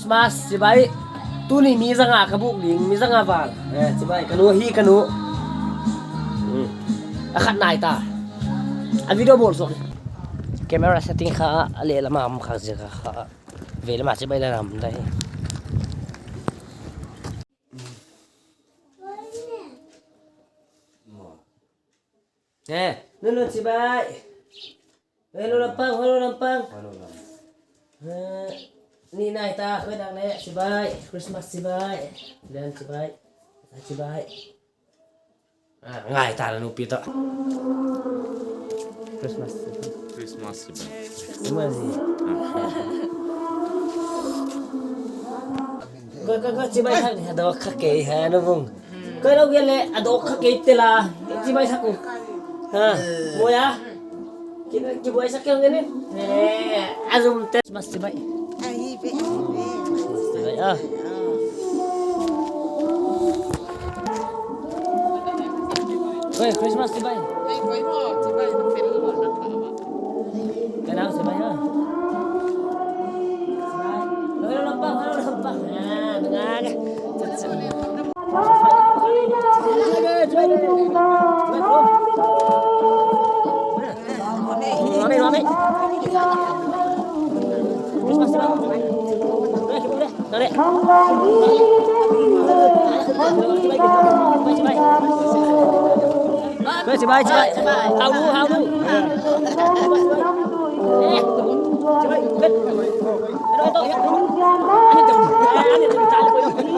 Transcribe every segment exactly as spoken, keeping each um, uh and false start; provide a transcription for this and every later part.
Christmas chibai. Tuni mi zanga ka buk ding, mi zanga val. Eh, chibai, ka nu hi ka nu. Hmm. A khat nai ta. A video bawl sawk. Camera setting kha, a leh lam a om kha zia kha. Ve lam a chibai la lam dai. Eh, Nunu chibai. Hello Lampang, hello Lampang. Hello Lampang. Eh, ni nai ta, khoi dang le chibai, Christmas chibai. Lian chibai. Chibai. Ah, ngai ta la nupi ta. Christmas. Christmas chibai. Christmas chibai. Ko, ko, ko, chibai kha, a dawk kha kei ha, nu bung. Ko lo gel le, a dawk kha kei te la. Chibai sa ku. Ha, mo ya. Ki, ki buai sa kei ngene. Eh, a zum te. Christmas chibai. Ai, be, ai, be. Christmas chibai, ah. Oi, Christmas chibai. Ai, koi mo, chibai, no fel lo na ka ba. Kenal chibai, ah. Hello Lampang, hello Lampang. Ah, dengar ke. Mami, mami. Dale. Chibai, chibai, chibai. Hau nu, hau nu. Eh, chibai.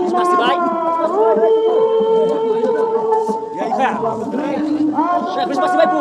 Christmas chibai. Christmas chibai pu.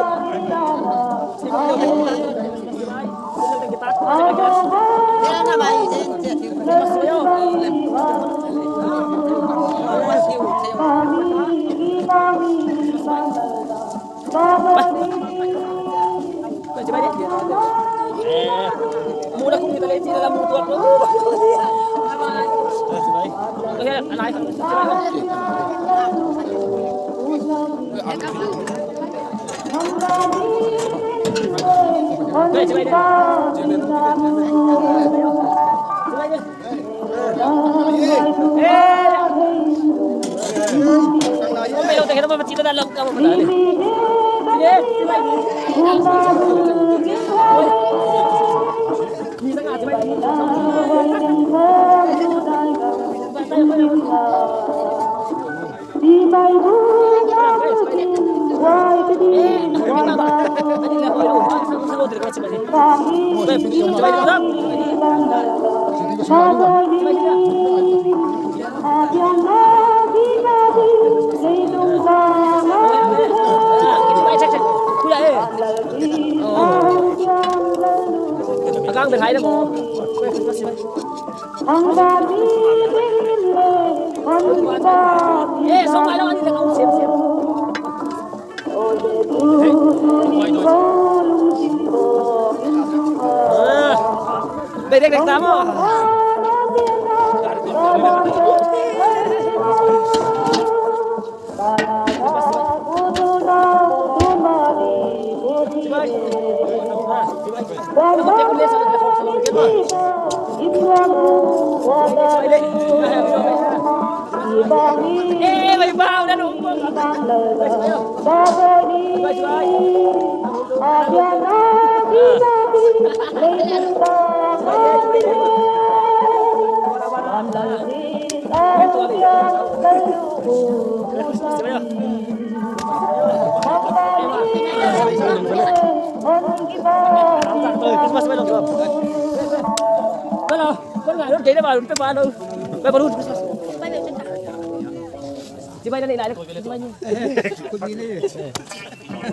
Dek, dek, dek, tamo.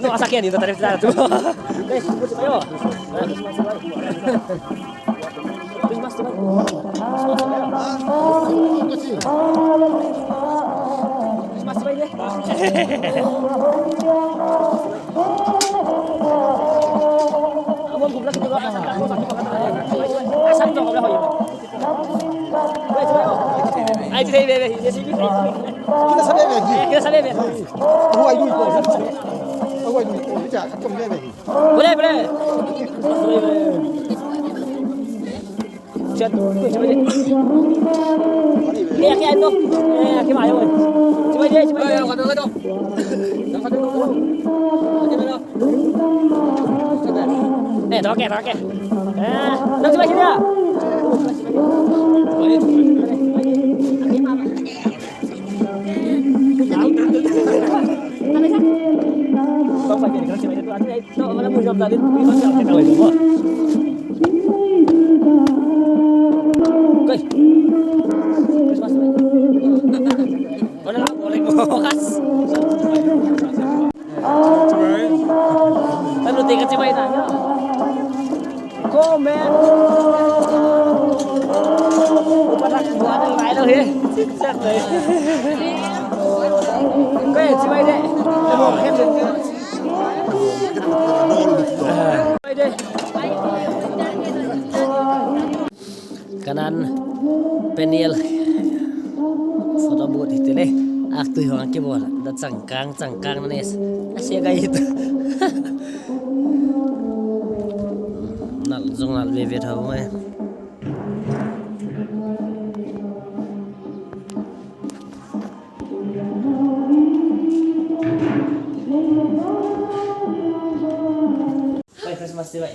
No, asa kian ni, tak ada tu. Ai, tu, tu, tu, tu. Kita sabe, kita sabe. Boleh, boleh. Chat. Eh, aki ai to. Eh, aki mai oi. Chibai de, chibai de. Eh, toke, toke. Eh, nang chibai sini ya. Mana nak boleh bokas. Lalu tengok chibai tanya. Komen. Upanak buat yang lain tu, he. Siap, he. Oke, chibai de. Chibai de. Kanan Peniel photo booth hi te le. Ak tui hong ki bol. Da changkang, changkang na nes. Asia gai hit. Nal zong nal ve ve thau mai. Pai Christmas chibai.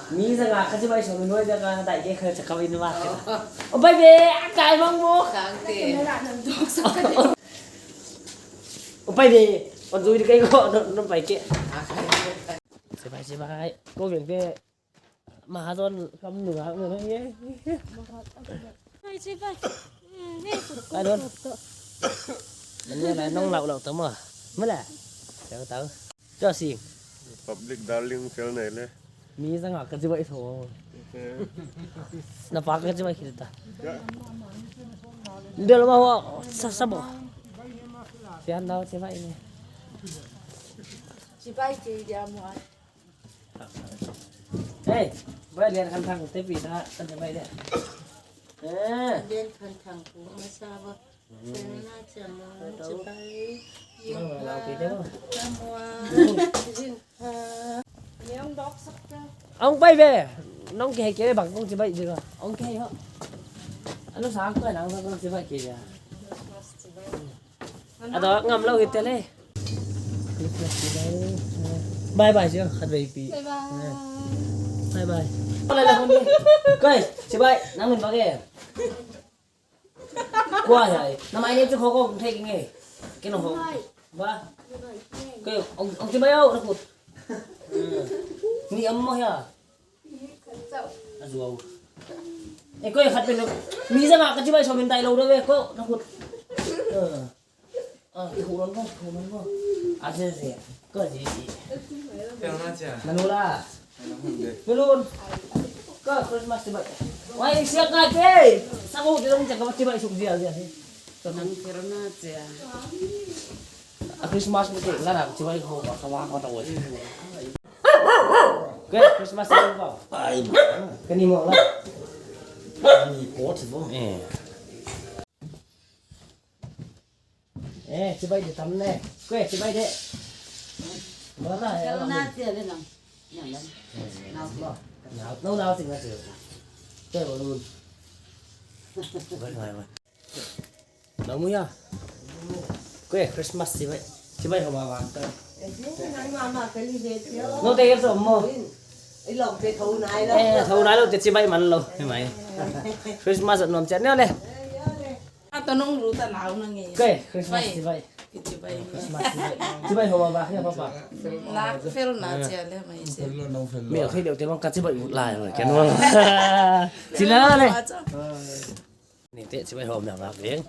Mi zanga ka chibai sawm nuai zanga dai ke kha chakau in ma ke. O pai be, a kai mang mo. Kang te. O pai be, o zui di kai ko, no, no pai ke. Chibai, chibai. Ko veng te. Mahazon kam nu ngak nu ye. Pai chibai. Ai don. Mani lai nong lau lau tamo. Mala. Tau tau. Cho sing. Public darling fel nai le. Mi zanga ka chibai so. Na pa ka chibai khil ta. Del ma ho sa sa bo. Sian dau chibai ni. Chibai chi dia mo. Hey, bai lian khan thang te pi na, kan te bai lian. Eh. Lian khan thang ku masa ba. Sena chamo chibai. Lau lau pi te ba. Chamo. Jin ha. Niang dok sak ta. Ong pai ve. Nong ke ke bang kong chibai jing. Ong ke ho. Anu sa ko nang sa kong chibai ke ya. Adoh ngam lou hi te le. Bye bye sia, khat vei pi. Bye bye. Bye bye. Koi, chibai, nang min bang e. Kua hai. Na mai ne chu kho ko thei nge. Ke no ho. Ba. Koi, ong, ong chibai au, na kut. Ni am mo ya. A zuau. Eh, koi khat pen. Mi zanga ka chibai sawm in tai lou de ve, ko, na kut. Eh. Ah, ki hu lon ko, hu lon ko. A se se. Ko ji ji. Tengah aja. Nanu la. Nanu. Ko Christmas chibai. Wai siak ngai ke. Sa ko ti long chibai suk dia dia. Nang tengah aja. A Christmas ni ke la na chibai ko ka wa ko ta wai. Ke Christmas ni ko. Ai ma. Ke ni mo la. Ni ko ti bo. Eh. Eh, chibai de tam ne. Ke chibai de. Ba la ya. Tengah aja le nang. Nang. Nang. Nang, nang, nang, nang. Ke balloon. Bai, bai, bai. Nang mu ya. Kue, Christmas chibai. Chibai ho ma wa ka. No te yer so mo. I lawm te thou nai lou. Eh, thou nai lou te chibai man lou. He mai. Christmas nuam chiat ne le. A to nong lu ta lau na nge. Kue, Christmas chibai. Chibai. Christmas chibai. Chibai ho ma wa ya papa. La fel na chia le mai se. Mi a khai deu te mang ka chibai u lai wa. Ke no. Chila le. Ni te chibai hom na bak leng.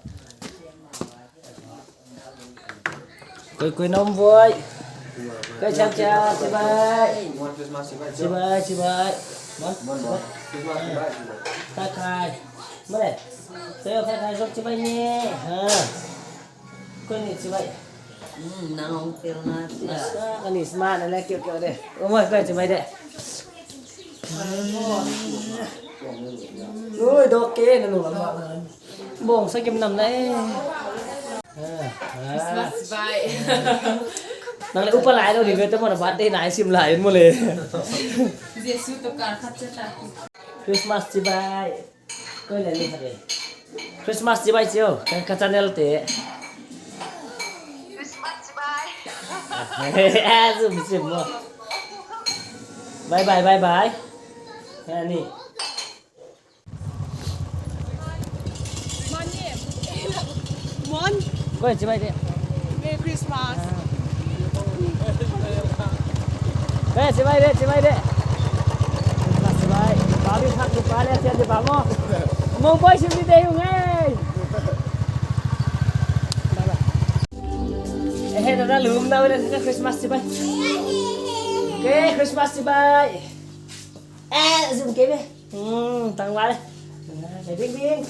Koi koi nom voi. Koi chang chang chibai. Chibai chibai. Mon mon. Khai khai. Male. Koi khai khai sok chibai ni. Ha. Koi ni chibai. Hmm, nang ong pel na chia. Asa, kani sma na le kio kio de. Oi, koi chibai de. Oi, dok ke na lu lam ba. Bong sa kim nam na e. Christmas bye. Nang le upa lai lou ni ve te mo na birthday na sim lai mo le. Jesu to kar khat cha ta. Christmas chibai. Koi le ni khat e. Christmas chibai chi o, ka, ka channel te. Christmas chibai. Ah, zoom, zoom mo. Bye bye, bye bye. Ani. Mon. Koi chibai de. Merry Christmas. Ah. Eh, chibai de, chibai de. Christmas chibai. Babi khak tu pale sia di bamo. Mong boy sim di de yung eh. Bye bye. Eh, dada lum na wala sa Christmas chibai. Okay, Christmas chibai. Eh, zoom ke be. Hmm, tang wale. Nah, bing bing.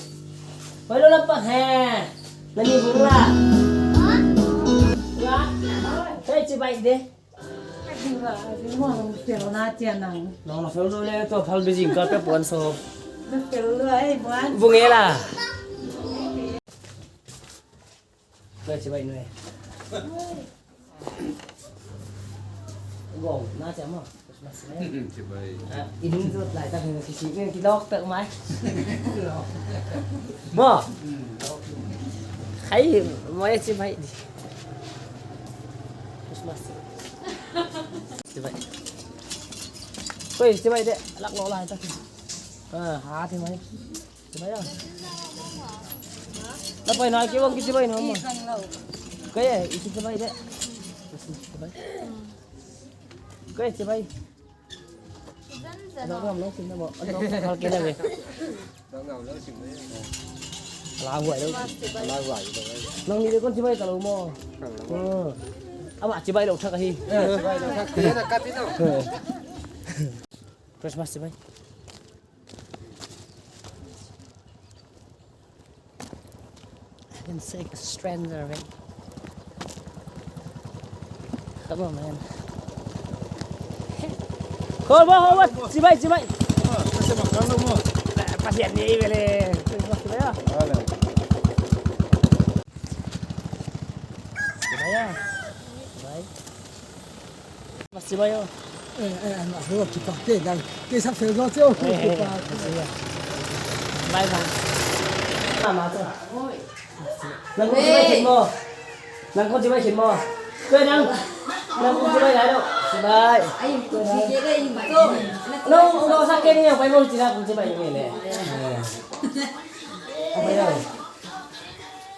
Wai lo lampak ha. Nani bung la. Wah. Hei, chibai de. Nong na fel lo le to phal bijing ka pe puan so. Bung e la. Koi chibai nui. Gong, na chibai mo. Christmas chibai. Ah, i dung zot lai tak ni kisi ni ki lok tak mai. Mo. Khai, mo e chibai di. Christmas chibai. Chibai. Koi chibai de, lak lo lai tak. Ah, ha chibai. Chibai ah. Na pai na ki wang ki chibai no mo. Koi e, i chibai de. Chibai. Koi chibai. Ano ngam lo sim na mo. Ano ngam lo sim na mo. Ala huai lo. Ala huai lo. Nang ni de kon chibai ka lo mo. Oh. Ama chibai lo thak hi. Eh, chibai lo thak. Dia nak kat itu. Christmas chibai. I can say a stranger, right? Come on, man. Hold on, hold on. Chibai, chibai. Pasian ni bele. Chibai ah. Chibai ah. Chibai. Mas chibai o. Eh, eh, mas chibai o, kipak te, dang. Te sa fel zo chibai o. Eh, eh, kipak. Mas chibai. Bye, bye. Mama tu. Nang kon chibai khin mo. Nang kon chibai khin mo. Koi nang. Nang kon chibai lai lo. Chibai. No, no, sa ke ni yang pai mo chi nang kon chibai ni le. Eh. Apa ya?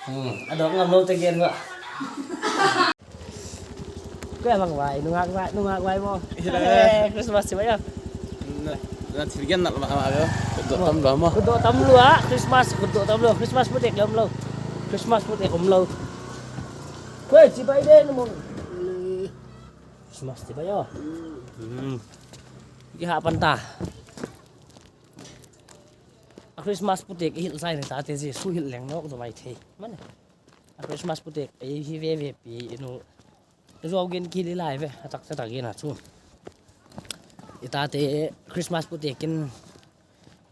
Hmm, adok ngam lo te gen ba. Koi a bang vai, nungak vai, nungak vai mo. Iya. Eh, Christmas chibai ah. Na, na thil gen nak ma, ma, yo. Khut doh tam lua mo. Khut doh tam lua, Christmas khut doh tam lua, Christmas putek lom lo. Christmas putek om lo. Koi chibai de mo. Christmas chibai ah. Hmm. Ki ha pan ta. A Christmas putek i hilh sai ni ta te Jesu hilh leng nawk zaw mai thei. Mane. A Christmas putek ei hi veve pi i nu. Zuau gen ki li lai ve, a tak tak gen a chu. I tate Christmas putek in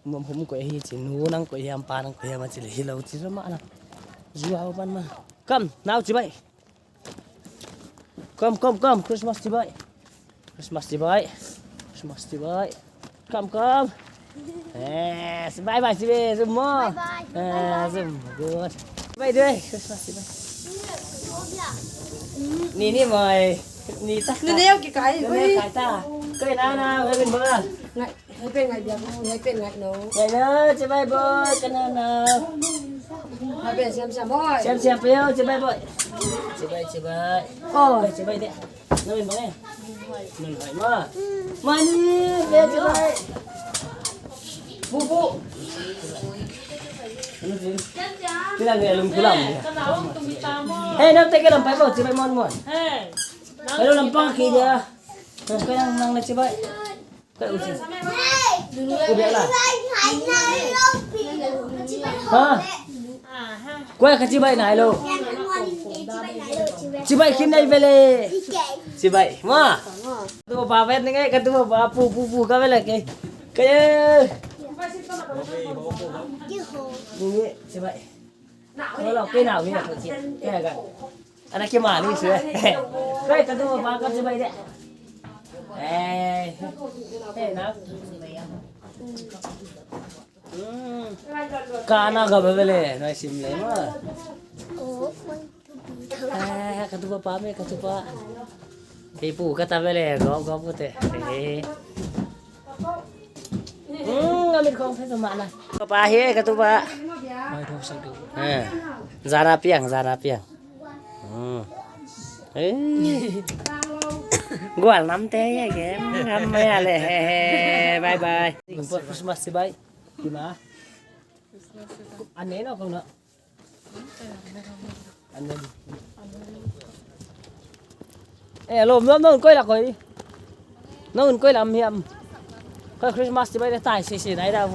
mom hum koi hi chi nu nang koi hiam pa nang koi hiam a chi le hi lo chi zaw ma na. Zuau pan ma. Come, nau chibai. Come, come, come, Christmas chibai. Christmas chibai. Christmas chibai. Come, come. Eh, bye bye chibai, zoom mo. Bye bye. Eh, zoom. Good. Bye bye, Christmas chibai. Ni ni mai. Ni ta. Ni ni ki kai. Ni ni kai ta. Kai na na, hai bin ba. Ngai. Hai pen ngai biak, hai pen ngai no. Ngai no, chibai boy, ka nana. Hai pen siam siam boy. Siam siam pio, chibai boy. Chibai, chibai. Oh, chibai de. Nang min bang eh. Nun hai ma. Mani, be chibai. Bu bu. Anu jin. Kila ngai lum kulam dia. Hey, nang teke lam pai bo, chibai mon mon. Hey. Hello, lam pa ki dia. Nang kaya nang na chibai. Kau usi. Kau biar lah. Ha? Kau ka chibai nai lo. Chibai kin nai vele. Chibai. Ma. Tu ba vet ni ngai ka tu ba pu pu pu ka vele ke. Ke. Ni chibai. Kau lo ke nau ni ka. Ke ka. Ana ki mani su. Kai ka tu ba ka chibai de. Eh. Eh na. Hmm. Kana ga ba vele, nai sim le ma. Eh, ka tupa pa me, ka tupa. Hei pu ka ta vele, go, go pu te. Hei. Hmm, amit khong phe tu ma na. Ka pa he, ka tupa. Mai thong sa du. Eh. Zana piang, zana piang. Hmm. Eh. Gual nam te ye ke, nam mai ale. He, he. Bye bye. Christmas chibai. Kima. Ane no kong no. Ane. Eh, lo, no, no, koi la koi. No, koi lam hiam. Koi Christmas chibai le tai se se dai da.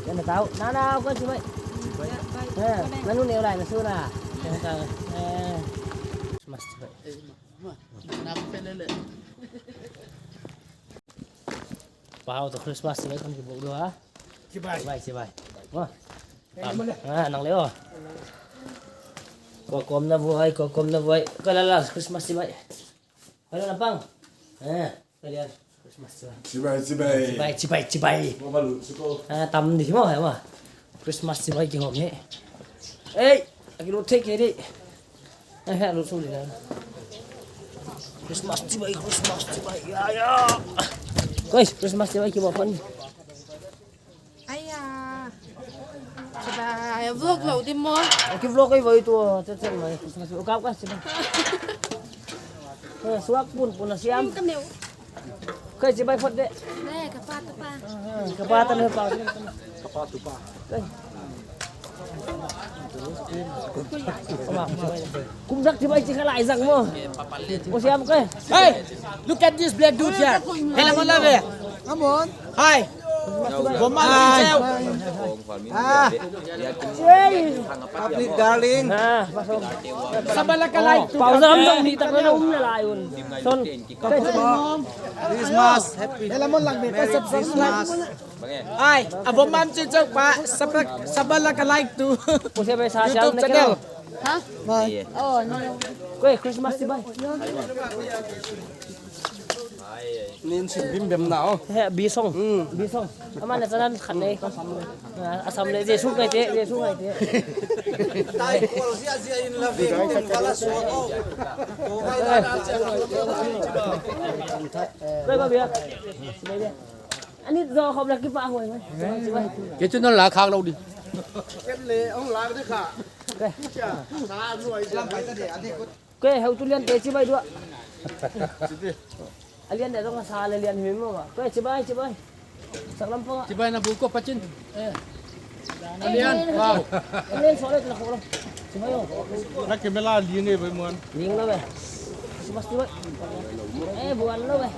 Yan na tau. Na na, koi chibai. Eh, nanu ne lai na su na. Eh. Christmas chibai. Pau toh Christmas chibai kon kibuk dua. Chibai. Chibai, chibai. Wah. Ah, nang leo. Ko kom na buai, ko kom na buai. Ko la la Christmas chibai. Ko la la pang. Eh, ko la Christmas chibai. Chibai, chibai. Chibai, chibai, chibai. Mo balu, suko. Ah, tam di mo, mo. Christmas chibai kihawm ni. Ei, aki lo thei ke di. Eh, lo su di na. Christmas chibai, Christmas chibai. Ya, ya. Guys, Christmas chibai kibuk pon. Aya. Chibai, vlog lo di mo. Aki vlog ai vai tu, chat chat mai. Christmas chibai. Kap ka chibai. Eh, suak pun pun na siam. Hmm, ka neu. Koi chibai phot de. Ne, ka pa tu pa. Ka pa tu ne pa. Ka pa tu pa. Koi. Kum dak chibai chi kha lai zang mo. Mo siam koi. Hey, look at this black dude here. Hela mo la ve. Come on. Hi. Bom man. Hi. Ah. Public darling. Ah, pasal. Sabar la ka like tu. Pau zam zam ni tak na um na lai un. Son. Christmas, happy. Merry Christmas. Ai, a bom man chi chok pa, sabar, sabar la ka like tu. Usia bai sa YouTube channel. Ha? Oh, no. Koi, Christmas chibai. Nin sim bim bem na o. He, bi song. Hmm. Bi song. Ama na chanan khat nei. Ah, Assam le, Jesu ngai te, Jesu ngai te. Tai kol zia zia in la ve, tem kala so o. Ko ngai la na che. Koi ba bia. Ani zo khop la ki pa hoi mai. Ke chu non la khak lo di. Kem le ong la de kha. Koi. Sa nuai lam pai ta de ade ko. Koi, heu tu lian te chibai dua. A lian de dong sa le lian mi mo ba. Koi, chibai, chibai. Sak lam pang. Chibai na bu ko pachin. Eh. A lian, wow. A lian so le la ko lo. Chibai yo. Na ke mela lian e bai muan. Ling lo be. Chibai, chibai. Eh, buan lo be.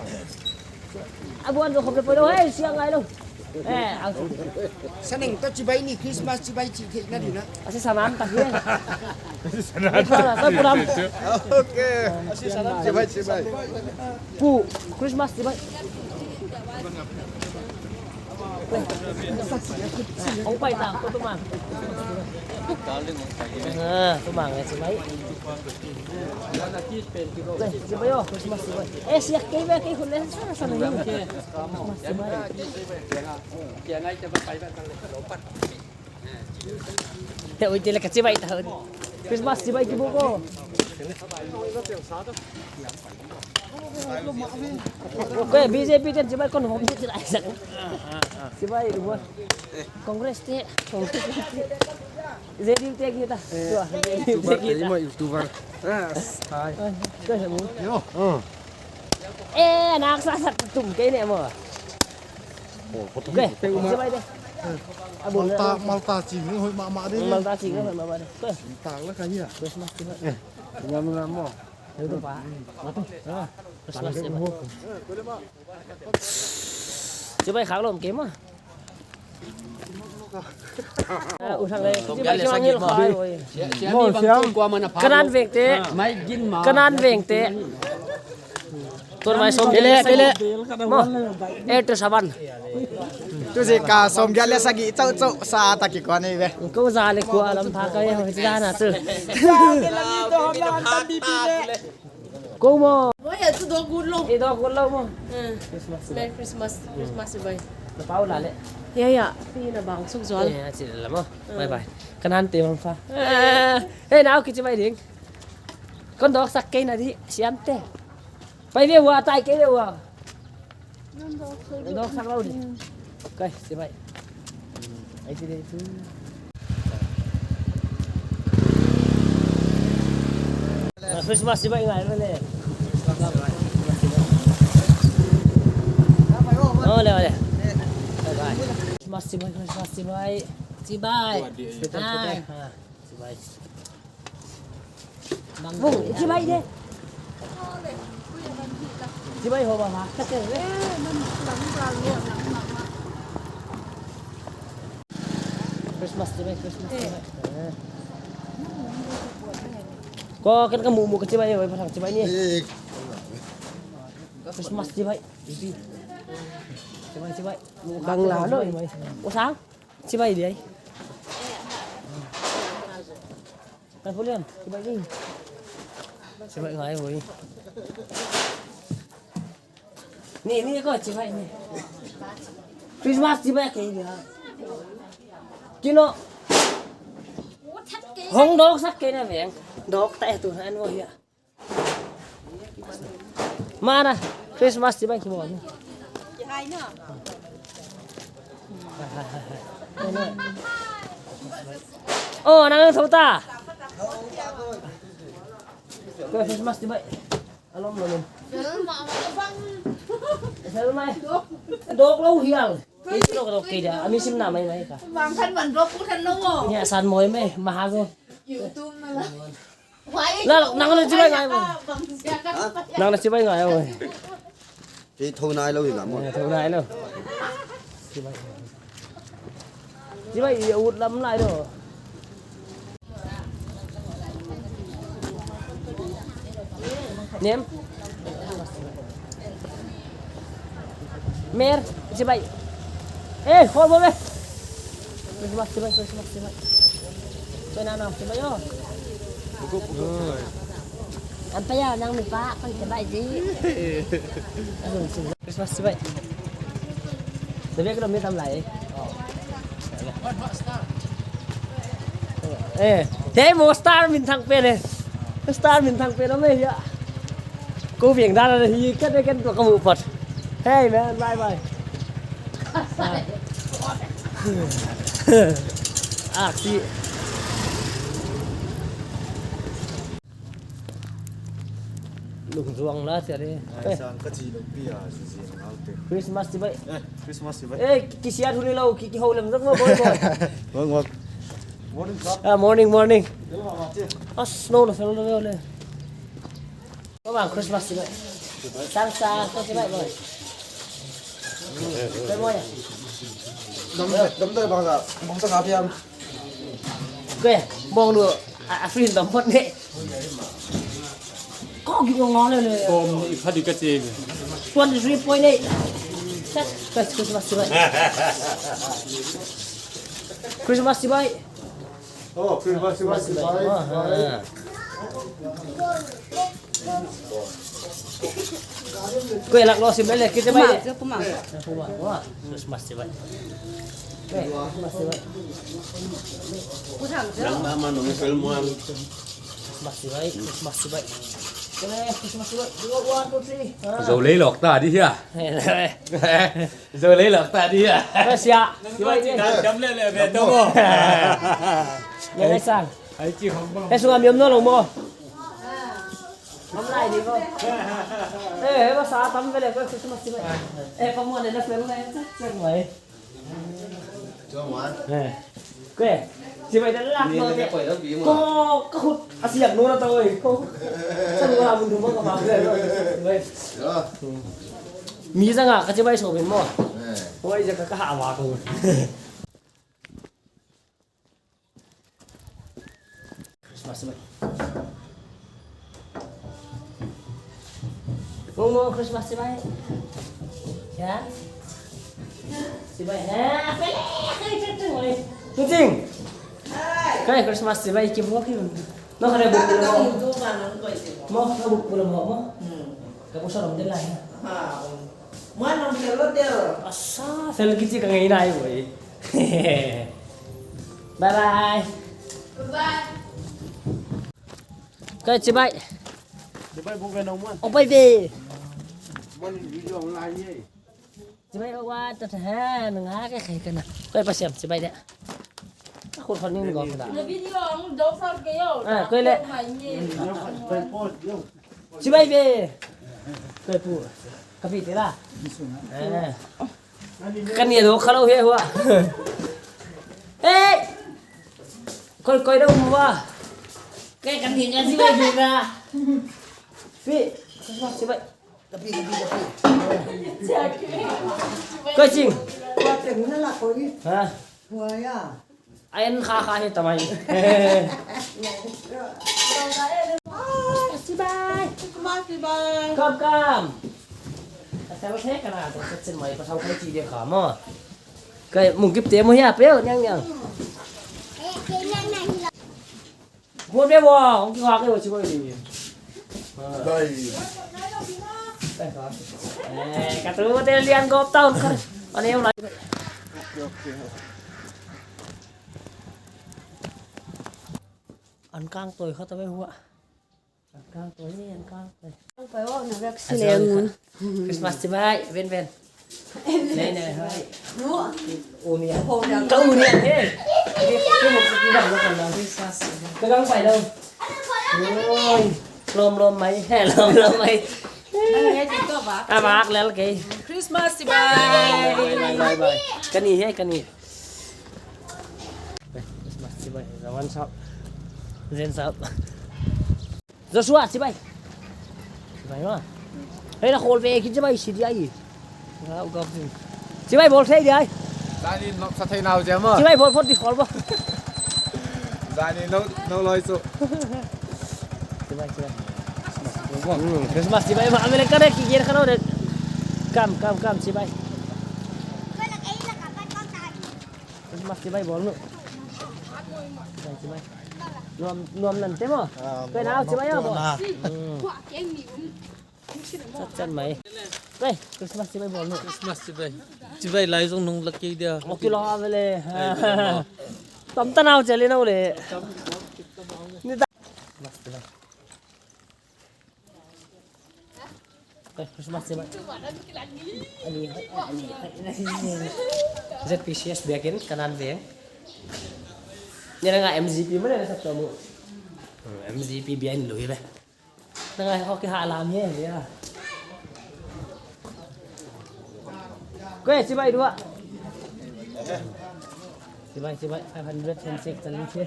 A buan zo khop le poi lo, hei, siang ngai lo. Eh, ang. Sa neng toh chibai ni Christmas chibai chi theihna di na. Asi sanan ta hi. Asi sanan ta. Koi pulam. Okay. Asi sanan chibai chibai. Pu, Christmas chibai. Ong pai ta, ko tu mang. Ah, tu mang, eh, chibai. Chibai yo, Christmas chibai. Eh, siak kei be kei khun le sa sa na. Christmas chibai. Te oi te le ka chibai ta. Christmas chibai kibuk o. Koi B J P ten chibai kon hom te chibai sa. Chibai u. Congress te. Congress te. J D U te kita. Tua, J D U te kita. YouTuber. Yes. Hi. Koi sa mu. Yo. Eh, nak sa sa tum kei ne mo. Oh, kau tu. Koi, koi, chibai de. Abon Malta, Malta ching hoih mahmah de. Malta ching hoih mahmah de. Koi. Tang la ka hia. Christmas chibai. Eh, ngam ngam mo. Itu pa. Matu. Ah, Christmas chibai. Chibai khak lom kei mo. Ah, usang le. Chibai chibai ngil khai oi. Mo siam. Kanan veng te. Kanan veng te. Tur mai som. Kele, kele. Mo. Eh, tu saban. Tu si ka som gale sagi chau chau sa ta ki ko ni ve. Ko za le ko alam tha ka ye ho ti da na tu. Ko mo. Eh, tu dawk ut lou. Eh, dawk ut lou maw. Eh. Christmas. Merry Christmas. Hmm. Christmas chibai. Na pau la le. Ya, ya. Pi na bang suk zual. Eh, a chi la maw. Hmm. Bye bye. Ka nan te mang fa. Eh, nau kichi bai ding. Kon dawk sak kei na di, siam te. Pai ve ua, tai kei ve ua. Dawk sak lou di. Kai, chibai. Ai ti de tu. Christmas chibai ngai le. Ole, ole. Bye bye. Christmas chibai, Christmas chibai. Chibai. Hai. Ha, chibai. Bung, chibai de. Chibai ho ba ha. Christmas chibai, Christmas chibai. Eh. Ko ken ka mu mu ka chibai, oi, patang chibai ni. Eh. Christmas chibai. Chibai, chibai. Bang la no, chibai. O sang? Chibai di ai. Napoleon, chibai ni. Chibai ngai oi. Ni, ni ko chibai ni. Christmas chibai kei dia. Kino. Hong dawk sak kei na veng. Dawk ta tu han wo hia. Mana, Christmas chibai ki mo. Oh, nang thou ta. Christmas chibai. Alom, alom. Selma. Dawk lou hial. Kei dawk, dawk kei dia. Ami sim na mai mai ka. Bang khan ban dawk ku than lou mo. Ya, san moi mai, mahago. YouTube na la. La, nang na chibai ngai mo. Nang na chibai ngai mo. Kei thou nai lou hi la mo. Ya, thou nai lou. Chibai. Chibai, ya, ut lam lai lou. Nem? Mer, chibai. Eh, khol bo be. Christmas chibai, Christmas chibai. Chibai na na, chibai yo. Am pa ya nang mi pa, kon chibai di. Christmas chibai. Tapi aku dah minta mulai. Eh, tei mo star min thang pe le. Star min thang pe lo me ya. Ko biang dan le hi kat kat to ka mu pat. Hey man, bye bye. Ah, si. Lungzuang la sia re. Ai, sang ka chi lo pi a, si si ngal te. Christmas chibai. Eh, Christmas chibai. Eh, kisiat hun lou, ki, ki ho lem zong mo boy boy. Wang wang. Morning, sir. Ah, morning, morning. Hello, ma che. Ah, snow na fel na le. Ko bang Christmas chibai. Sang sa ko chibai boy. Boy boy. Dam dam dam bang sa, bang sa ka piam. Kue, bong lu, a, a free dam pot ne. Ko gi ngong le le. Bom i pha di ka che. Twenty three point eight. Kas Christmas chibai. Christmas chibai. Oh, Christmas chibai. Oh, ah. Kue lak lo sim le, kite bai. Kuma, kuma. Kuma, wah, Christmas chibai. Kue, Christmas chibai. Nang nama nong film wan. Christmas chibai, Christmas chibai. Kue, Christmas chibai. Dua, one, two, three. Ah. Zo lei lok ta di hia. Zo lei lok ta di hia. Kue sia. Chibai ni. Jam le le be to mo. Ya le sang. Ai chi hong bang. He sunga mi om no lo mo. Om lai di ko. Eh, he ba sa tam ve le ko Christmas chibai. Eh, pa mo ne na fel lai sa, sa mai. Eh. Kue, chibai dan lak no te. Ko, ka khut, a siak no na ta oi. Ko. Sa no la mun du mo ka ma le. Mi zanga ka chibai so bin mo. Oi, ja ka ka ha wa ko. Christmas chibai. Mo mo Christmas chibai. Ya. Chibai. Ha, pele, kai chibai. Tuting. Kai Christmas chibai ki mo ki. No kare buk mo. Mo, no buk mo mo. Ka pusa rom de lai. Ha. Muan rom de lo de. Asa, fel kichi ka ngai nai boy. Bye bye. Bye. Ka chibai. Chibai bu ve nong muan. Oh, bye bye. Muan video online ye. Chibai wa ta ta nga ke khai kana. Koi pasiam chibai de. Khut khon ning gom da. Na video ang dou sar ke yo. Ah, koi le. Chibai be. Koi pu. Ka pi te la. Eh. Kan ni do khalo he hua. Hey. Koi koi do hua. Koi kan ni nya chibai be na. Pi. Chibai. Tapi, tapi, tapi. Kau cing. Kau tengok lah kau ni. Ha? Buaya. Ayan kha kha he tamai. Bye bye. Bye bye. Kam kam. Asal saya kena tu kecil mai pasal kau cik dia kamu. Kau mungkin temu ya, pel nyang nyang. Buat dia wah, ong kiwak dia wah chibai ni. Dai. Eh, ka tu te lian gop taun kan. Ani yang lai. Oke, oke. An kang toi kha ta be hua. An kang toi ni, an kang toi. Ang pai wak na vek si le mun. Christmas chibai, ven ven. Nei nei hai. Nu. U ni. Ho da. Ka u ni he. Christmas. Ka gang pai lo. Oi. Lom lom mai he, lom lom mai. Nang he ti to ba. A bak lel ke. Christmas chibai. Bye bye bye. Ka ni he, ka ni. Christmas chibai. Zaman sap. Zen sap. Joshua, chibai. Chibai ma. Hei na khol be ki chibai si di ai. Ngau gap ni. Chibai bol thei di ai. Zani nok sa thei nau jam ma. Chibai bol phot di khol bo. Zani no no loi su. Chibai chibai. Hmm, Christmas chibai ma amele kare ki yer khano de. Kam kam kam chibai. Christmas chibai bol nu. Chibai chibai. Nuam nuam nan te mo. Ah, kau nau nuam chibai nuam bo. Ah. Hmm. Chat chat mai. Kei, Christmas chibai bol nu. Christmas chibai. Chibai lai zong nung lak kei dia. Mo kilo avele. Tam ta nau chale nau le. Ni ta. Christmas chibai. Eh, Christmas chibai. Ani hai, ani hai, ani hai. Z P C S biakin kanan veng. Ni na nga M G P mana na satu mu. Hmm, M G P biain lui be. Nang ai hoki halam ye ya. Koi chibai dua. Chibai chibai five hundred handshake challenge ye.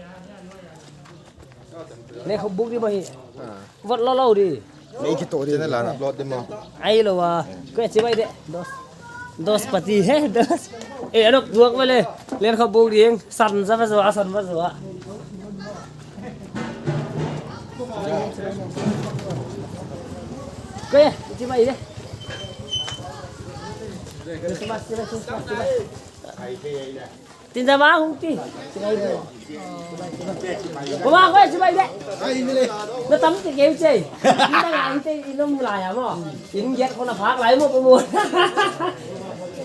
Ne khop buk di mahi. Ah. Vot lo lo di. Nei ki to di. Channel ah upload di mo. Ai lo wa. Koi chibai de. Dos. Dos pati he, dos. Eh, anok duak male. Len khop buk ding. San sa ba zua, san ba zua. Koi, chibai de. Chibai, chibai, chibai, chibai. Tin sa ba hung ti. Kuma ko chibai de. Na tam ti keu chei. Ni na ngai te i nom lai a mo. In get ko na phak lai mo ko mo.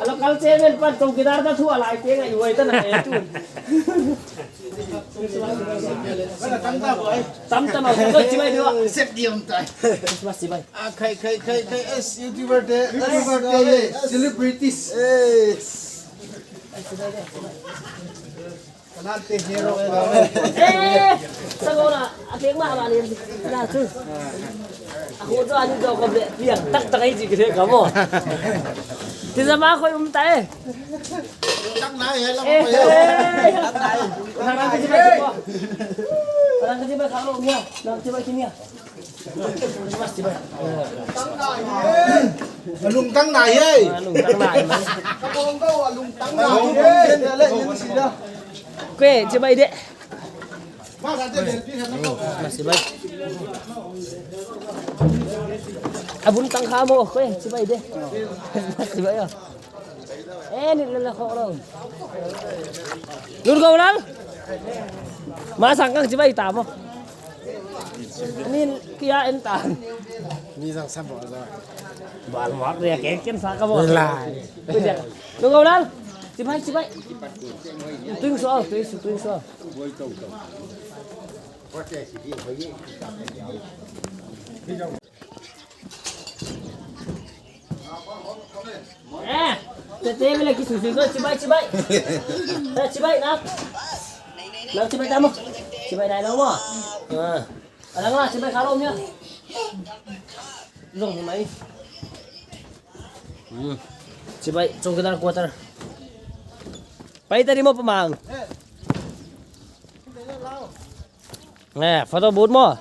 Alo kal che men pan chowkidar ta thu a lai te ngai wai ta na e tu. Tam ta mo ko chibai de wa. Sep di om tai. Christmas chibai. Ah, khai, khai, khai, khai, es, YouTuber te, YouTuber te, celebrities. Eh. Kanan te hero. Eh, sagora, a pek ma ba ni na tu. A ko to ani to ko be, piang tak tak ai ji ke ka mo. Ti sa ma ko um ta e. Tak na e la mo. Eh, tak na e. Nang ka ji ba ko. Nang ka ji ba ka lo nya. Nang ji ba ki nya. Lungtang nai e. Lungtang nai e. Kue, chibai de. Chibai. Abun tang kha mo, kue, chibai de. Chibai ya. Eh, ni lala khok lo. Lur go lal. Ma sang kang chibai ta mo. Nin kia en tan. Ni zang sa bawl zaw. Bawl mawk dia, ken ken sa ka bawl. Lai. Nunggau Lal. Chibai, chibai. Tuing so, tuing so, tuing so. Eh, tete bele ki susu ko, chibai, chibai. Eh, chibai na. Na chibai tamo. Chibai na lo mo. Ah. Alang la, chibai kalo nya. Zong ni mai. Hmm. Chibai, chowkidar quarter. Pai tadi mo pamang. Eh, photo booth mo.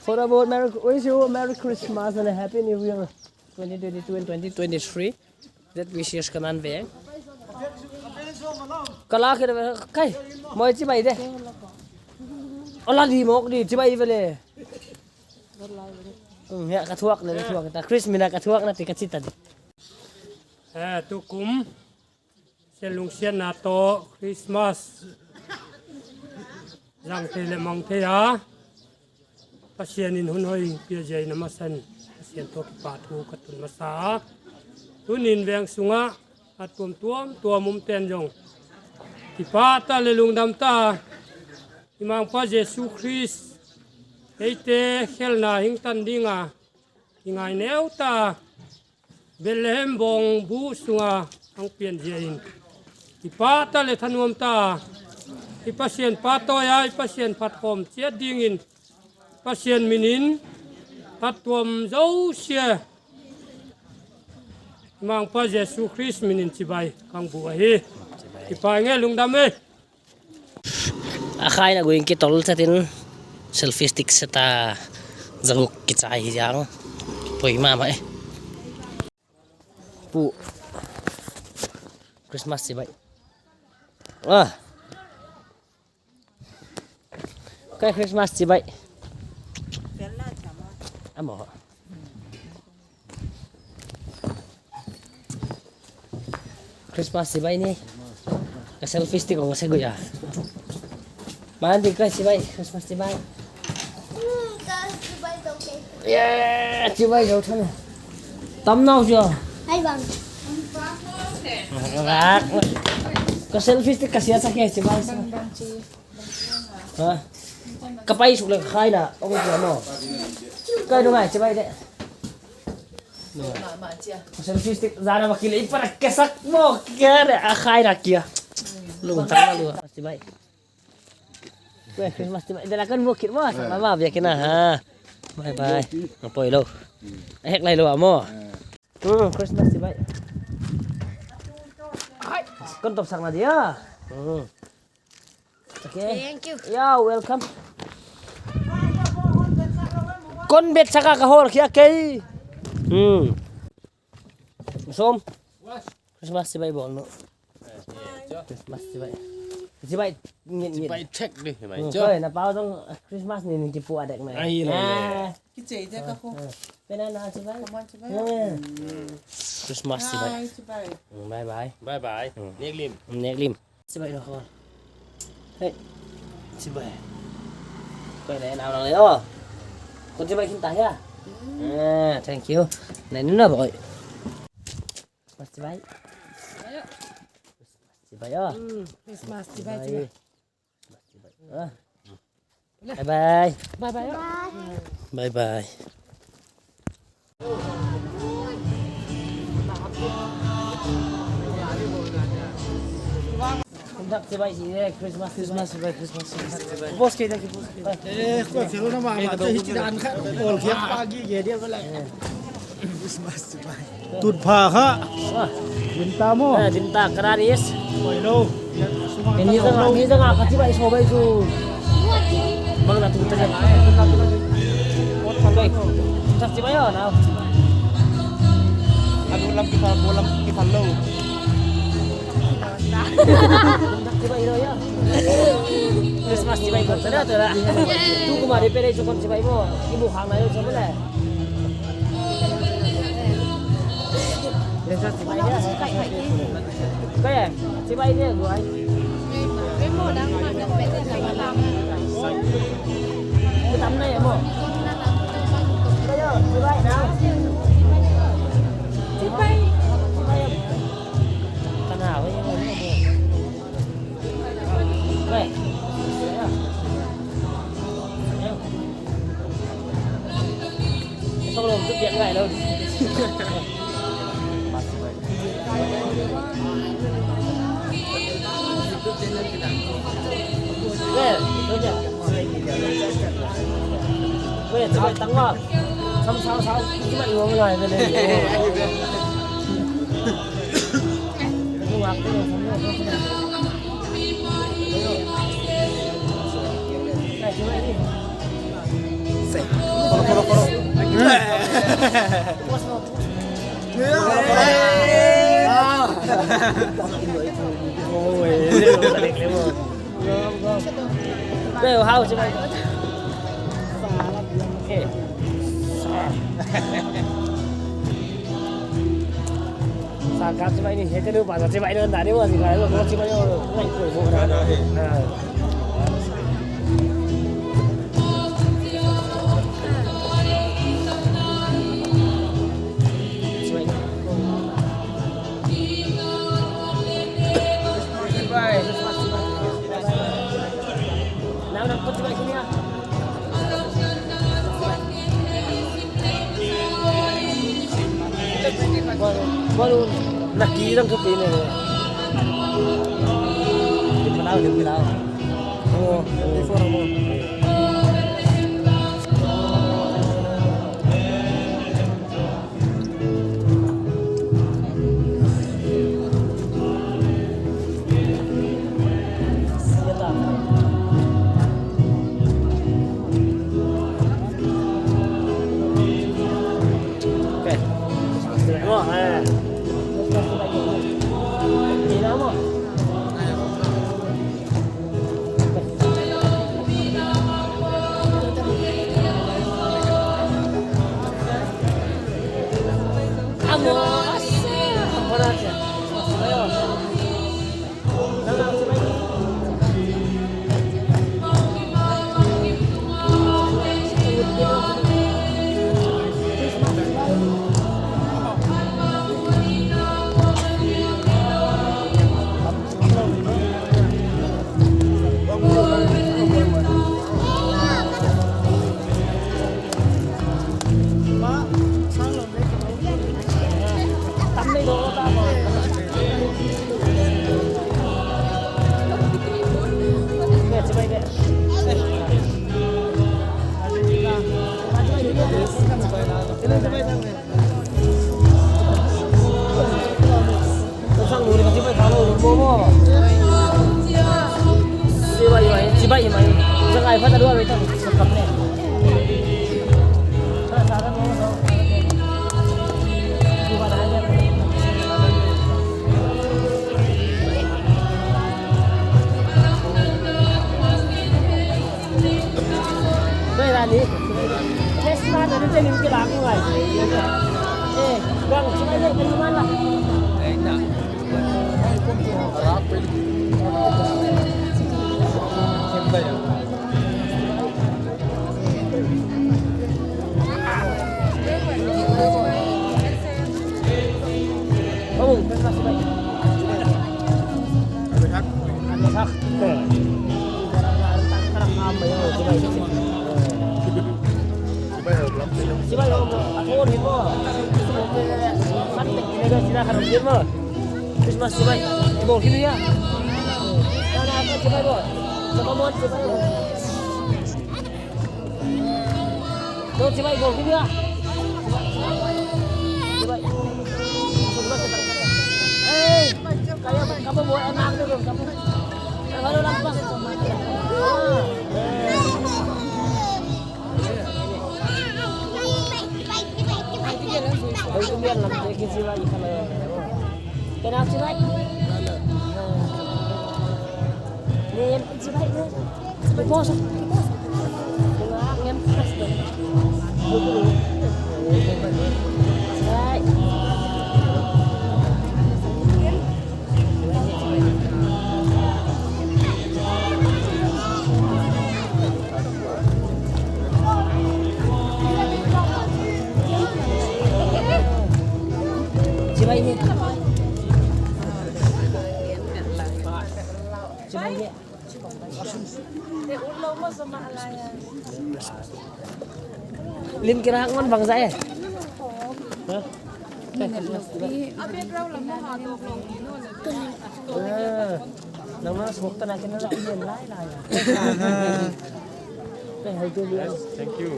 Photo booth, Merry, wish you a Merry Christmas and a Happy New Year twenty twenty-two and twenty twenty-three. That wishes ka nan ve. Kala ke kai. Moi chibai de. Ola di mok di chibai vele. Hmm, ya ka thuak le thuak ta. Chris mina ka thuak na ti ka chita di. Eh, tukum. Sian lungsiatna toh Christmas zang thei leh mang thei a, Pasian in hun hoih pia ziak in a masa in Pasian toh kipahthu ka tun masa a. Tuni'n veng sungah a tuamtuam tuam um ten zong kipahtak leh lungdam tak i Mangpa Jesu Khrist eite khelhna hing tan ding a kingaineu tak Bethlehem bawngbu sunga hong pian ziak in kipahtak leh thanuam tak i Pasian pahtawi a i Pasian phatkhawm chiat dingin Pasian minin a tuam zosia Mangpa Jesu Khrist minin chibai kong buk ahi. Chibai. Kipak e, lungdam e. A khaina guing kitol chatin selfie stick seta zaguk kichai hi ziang. Poi mama e. Pu. Christmas chibai. Ah. Kai Christmas chibai. Amo. Christmas chibai ni. Ka selfie stick kong se guya. Mandi kai chibai, Christmas chibai. Hmm, ka chibai dok ke. Yeah, chibai dok thang. Tam nau jo. Hai bang. Ka selfie stick ka sia sa ke chibai sa. Bang, bang, chi. Ha? Ka pai suk le ka khaina, ong kia mo. Kai nungai chibai de. Selfie stick zana ma kile i para kesak mo kia de a khaina kia. Lungtang ma lua. Chibai. Kue Christmas chibai. De la kan mo kit mo sa ma ma bia kina ha. Bye bye. Ngapoi lo. Hek lai lo mo. Hmm, Christmas chibai. Hai, kon top sang na dia. Hmm. Okay. Thank you. Yeah, welcome. Kon bet saka ka hol khia kei. Hmm. Som. Christmas chibai bawl nou. Christmas chibai. Chibai ngin ngin. Chibai check di, chibai. Hmm, jo. Koi, na pau tong Christmas ni ni tipu adek mai. Ai, le, le. Ah. Kichei dia ka ko. Ah. Pena na chibai. Come on, chibai. Ah. Christmas chibai. Bye, chibai. Hmm, bye bye. Bye bye. Hmm. Nek lim. Nek lim. Chibai lo ko. Hey. Chibai. Koi le na nang le o. Kon chibai kin ta ya. Mm. Ah, thank you. Nai nu na boy. Christmas chibai. Ayo. Christmas chibai o. Mm, Christmas chibai, chibai. Christmas chibai. Ah. Bye bye. Bye bye. Bye bye. Christmas chibai, Christmas chibai, Christmas chibai. Boss ke dah, boss ke. Eh, kau kalau nama macam itu dah angkat, bol dia pagi dia dia bela. Christmas chibai. Tut pha kha. Ah. Dinta mo. Eh, dinta kararis. Oi lo. Ini zang, ini zang apa chibai so bai su. Bang na tu tanya. Oi. Tak chibai yo na. Aduh lam kita bolam kita lo. Tak chibai lo ya. Christmas chibai ko tera tera. Tu kumari pere chukon chibai mo. Ibu khang na yo chukon le. Kaya, chibai dia guai. Ku tam na Sa kap chibai ni, hete nu ba chibai ni, nda ni wa chibai ni, chibai ni, lai ko ko na. Chibai. Nang nang ko chibai sini ah. Baru nak kirang ke pini. Di Palau, di Palau. Oh, di Palau. Doi Rani. Yes, ma, doi Rani, ni ke lagu ai. Eh, bang, cuma ini dari mana? Christmas chibai, bol kini ya. Mana apa chibai bol? Coba mau chibai bol. Tuh, chibai, bol kini ya. Chibai. Masuk dulu, chibai. Eh, kayak kamu buat anak tu, kamu. Kalau lampas. Kenal chibai? Ni chibai ni. Lim kira ngon bang zai. Ha? Ah, nang na smoke ta na kena la, yen lai lai. Thank you.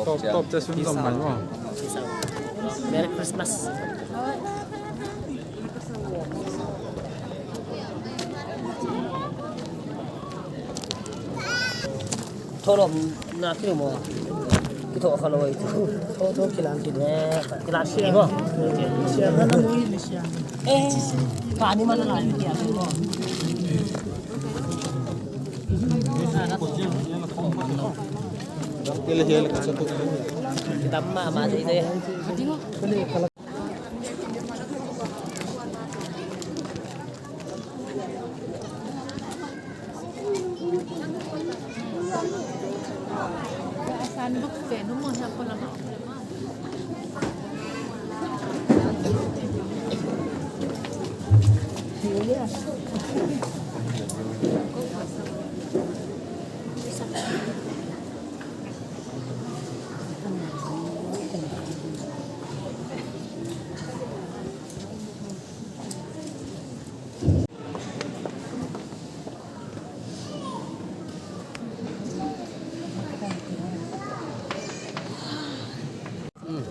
Top, top, just Merry Christmas. Thohlawm na ki maw. Kithoh kha lou ei. Tho, tho kilan ki. Eh, kilan ki maw. Eh, pani mana lai ki maw. Dam ma ma dei dei.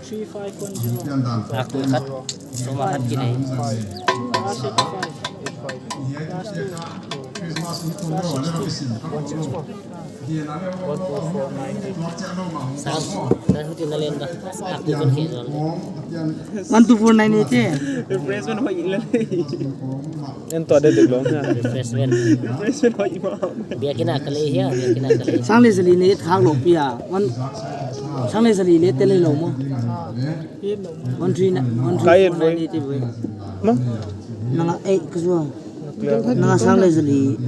Three five one zero. Ak tu khat. Suma khat ki nei. Last eight five. Last two. One six four. Sang, sang huti na len ba. Aku kan ke zol. One two four nine eight eh. Refreshment hoih ila. En to de de long ha. Refreshment. Refreshment hoih ma. Bia kina kale hia, bia kina kale. Sang le zali ne khak lou pia. One, sang le zali le te le lou maw. One three na, one three four nine eight boy. Ma? Nanga eight ka zuang. Nanga sang le zali.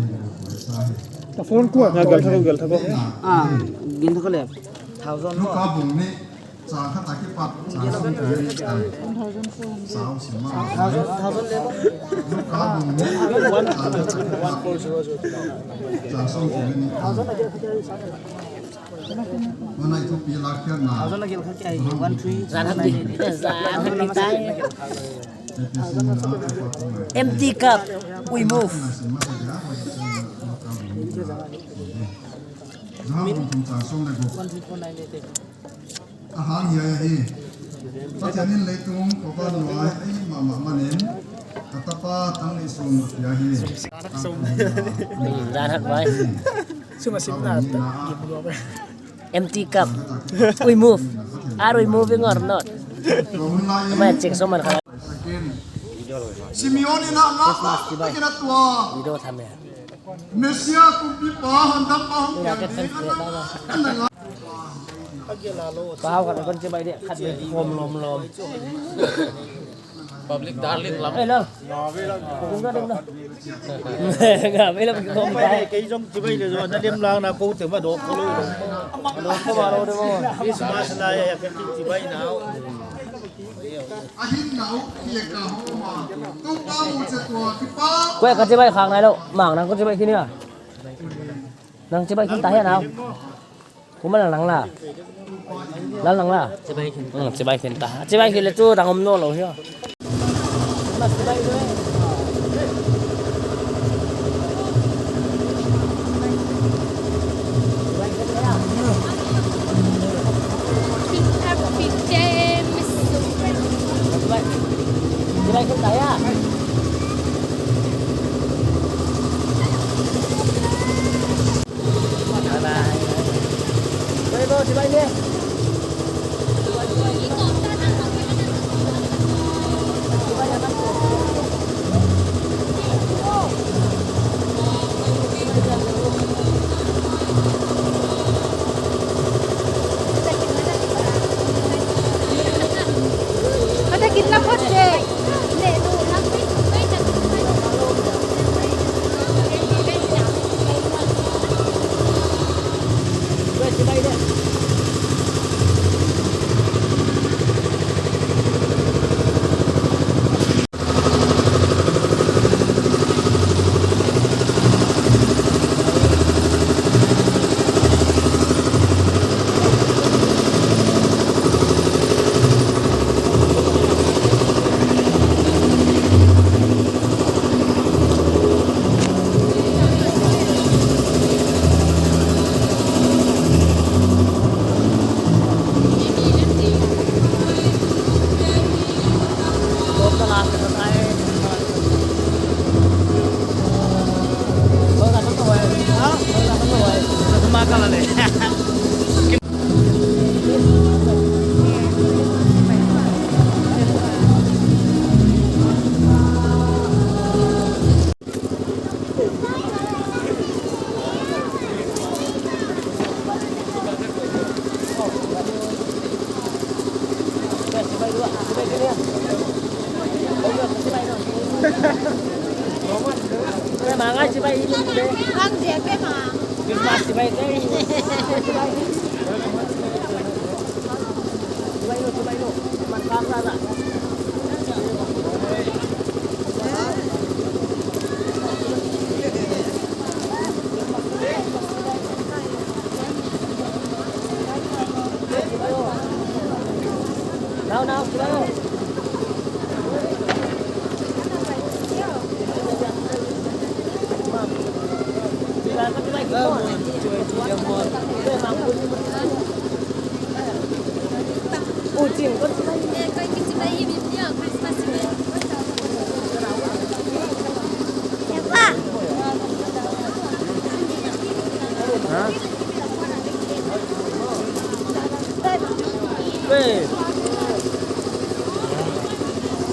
Phone kua? Na gal thako, gal thako. Ah, gin thako le. Thousand. Thousand, thousand le. One four zero zero. Thousand. Mana itu pilak kan na. Thousand lagi lagi ai one three. Zan hati. Zan hati tai. Empty cup. We move. One three four nine eight. Ahang hiai hi. Pathian in leitung, Pathian nuai, ei mama manin. Ka tapa tang ni sum pia hi. Hmm, dan hak bai. Suma sim na ta. Empty cup. We move. Are we moving or not? Mai check so man kha. Simeon in a la, Christmas ki bai. Video tham ya. Mesia kumpipa hondampa hong piang ding a na la. Pau khat kon chibai de, khat de, hom lom lom. Public darling lam. Eh, lo. Kung ka ding lo. Nga, mai lo ki kom pa. Kei zong chibai le zo, na lem lang na ko te ma dok ko lo. Dok ko ma lo de mo. Christmas na ya, ya, kei chibai na. Koi ka chibai khang nai lo, mang nang ko chibai khin ya. Nang chibai khin ta hia nau. Kuma nang la. Lal nang la. Chibai khin. Hmm, chibai khin ta. Chibai khin le chu dang om nawnlou hia. Ha? Weh.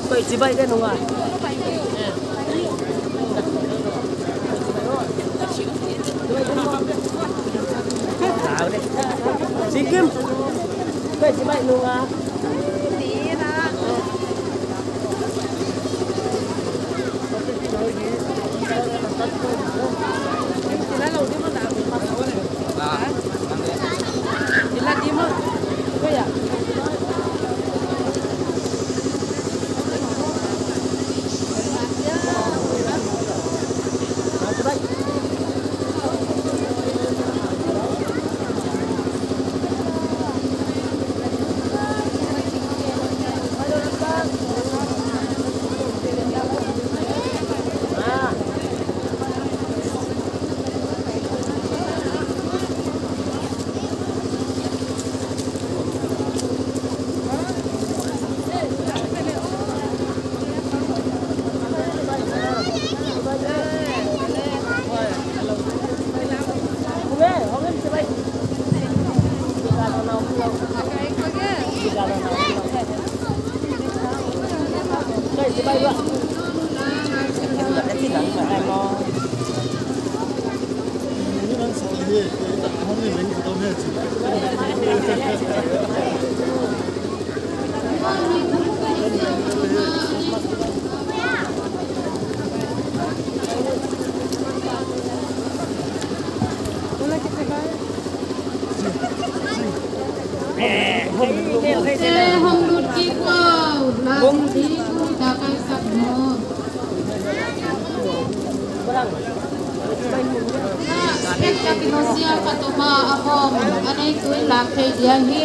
Koi chibai ke nunga. Sikim. Koi chibai nunga. Te hong lut kik ua, last ding, dakai sak mo. Spek ka kinosia ka tuma a hong, anei tui lak thei dia hi.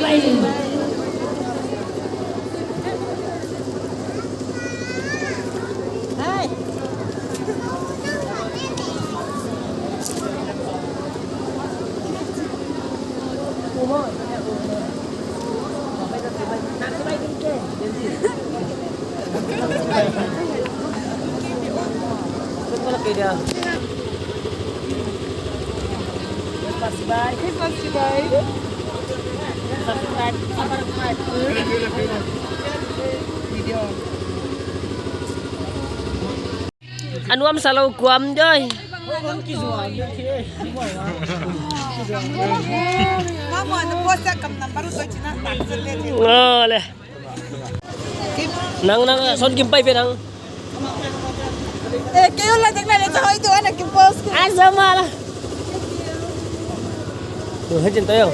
A nuam sa lou kuam doi. Ole. Nang, nang, son kim pai pe nang. Eh, kei la dek na le choi tu ana kim post. Asa mala. Tu hejin tayo.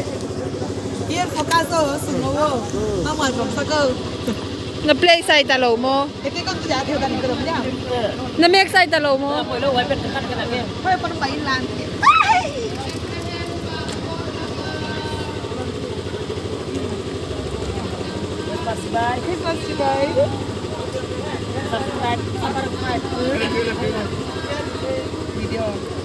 Here focus o, sumo o. Mama jom sa ko. Na play sai ta lou mo. Na mek sai ta lou mo. Video.